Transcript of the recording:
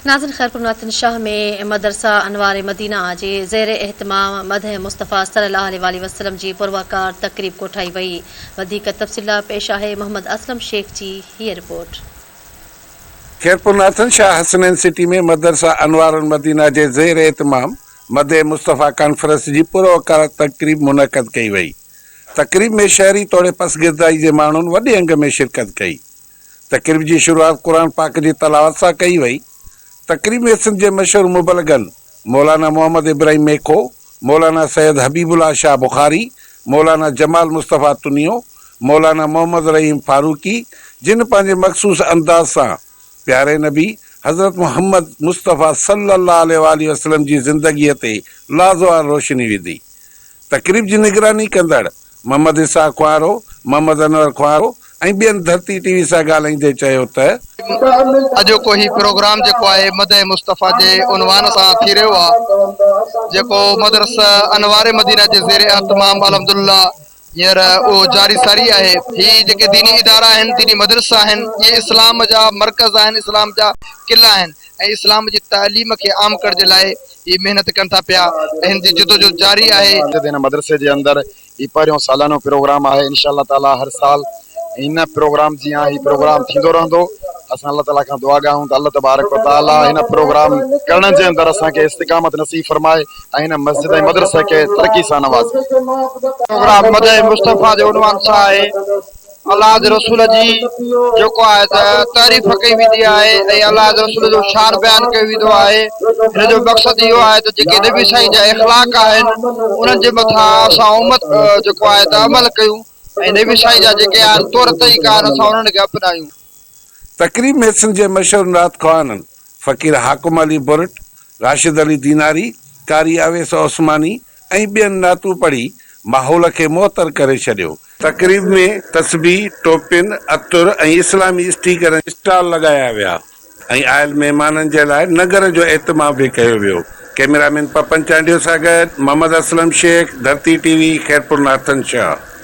ناظرين خيرپور ناٿن شاهه ۾ مدرسه انوار مدينه جي زير اهتمام مدح مصطفيٰ صلي الله عليه واٰله وسلم جي پروقار تقريب ڪوٺائي وئي وڌيڪ تفصيل لاء پيش آهي محمد اسلم شيخ جي هيء رپورٽ. خيرپور ناٿن شاهه حسنين سٽي ۾ مدرسه انوار المدينه جي زير اهتمام مدح مصطفيٰ ڪانفرنس جي پروقار تقريب منعقد ڪئي وئي تقريب ۾ شهري توڙي پسگردائي جي ماڻهن وڏي انگ ۾ شرڪت ڪئي. تقريب جي شروعات قرآن پاڪ جي تلاوت سان ڪئي وئي. تقريب ۾ سنڌ جي مشهور مبلغن مولانا محمد ابراهيم ميکو، مولانا سيد حبيب الله شاهه بخاري، مولانا جمال مصطفيٰ تنيو، مولانا محمد رحيم فاروقي جن پنهنجي مخصوص انداز سان پياري نبي حضرت محمد مصطفيٰ صلي الله عليه واٰله وسلم جي زندگيء تي لازوال روشني وڌي. تقريب جي نگراني ڪندڙ محمد اسحاق کوهارو، محمد انور کوهارو ۽ ٻين ڌرتي ٽي وي سان ڳالهائيندي چيو ته. اڄوڪو هي پروگرام جيڪو آهي مدح مصطفيٰ جي عنوان سان ٿي رهيو آهي جيڪو مدرسه انوار مدينه جي زير اهتمام الحمدلله هينئر اهو جاري ساري آهي. هي جيڪي ديني ادارا آهن ديني مدرسا آهن اهي اسلام جا مرڪز آهن اسلام جا قلعا آهن ۽ اسلام جي تعليم کي عام ڪرڻ جي لاء هي محنت ڪن ٿا پيا ۽ هن جي جدوجهد جاري آهي. هن مدرسي جي اندر هي پهريون ساليانو پروگرام آهي انشاء الله تعالي هر سال هن پروگرام جيان هي پروگرام ٿيندو رهندو اسان الله تعالي کان دعا گاهون ته الله تبارڪ وتعالي هن پروگرام ڪرڻ جي اندر اسان کي استقامت نصيب فرمائي ۽ هن مسجد ۽ مدرسي کي ترقي سان نوازي. پروگرام مدح مصطفيٰ جي عنوان سان آهي. الله جي رسول جي جيڪو آهي ته تعريف ڪئي ويندي آهي ۽ الله جي رسول جو شان بيان ڪيو ويندو آهي هن جو مقصد اهو آهي ته جيڪي نبي سائين جا اخلاق آهن انهن جي مٿان اسان امت جيڪو آهي ته عمل ڪيون ۽ نبي سائين جا جيڪي آهن طور طريقا آهن اسان انهن کي اپنايون. تقريب ۾ سنڌ جي مشهور نعت خوانن فقير حاڪم علي برٽ، راشد علي ديناري، قاري اويس عثماني ۽ ٻين نعتون پڙهي ماحول کي معطر ڪري ڇڏيو. تقريب ۾ تسبيح، ٽوپين، عطر ۽ اسلامي اسٽيڪرن جا اسٽال لڳايا ويا ۽ آيل مهمانن جي لاء ننگر جو اهتمام به ڪيو ويو. ڪئميرا مين پپن چانڊيو سان گڏ محمد اسلم شيخ، ڌرتي ٽي وي، خيرپور ناٿن شاهه.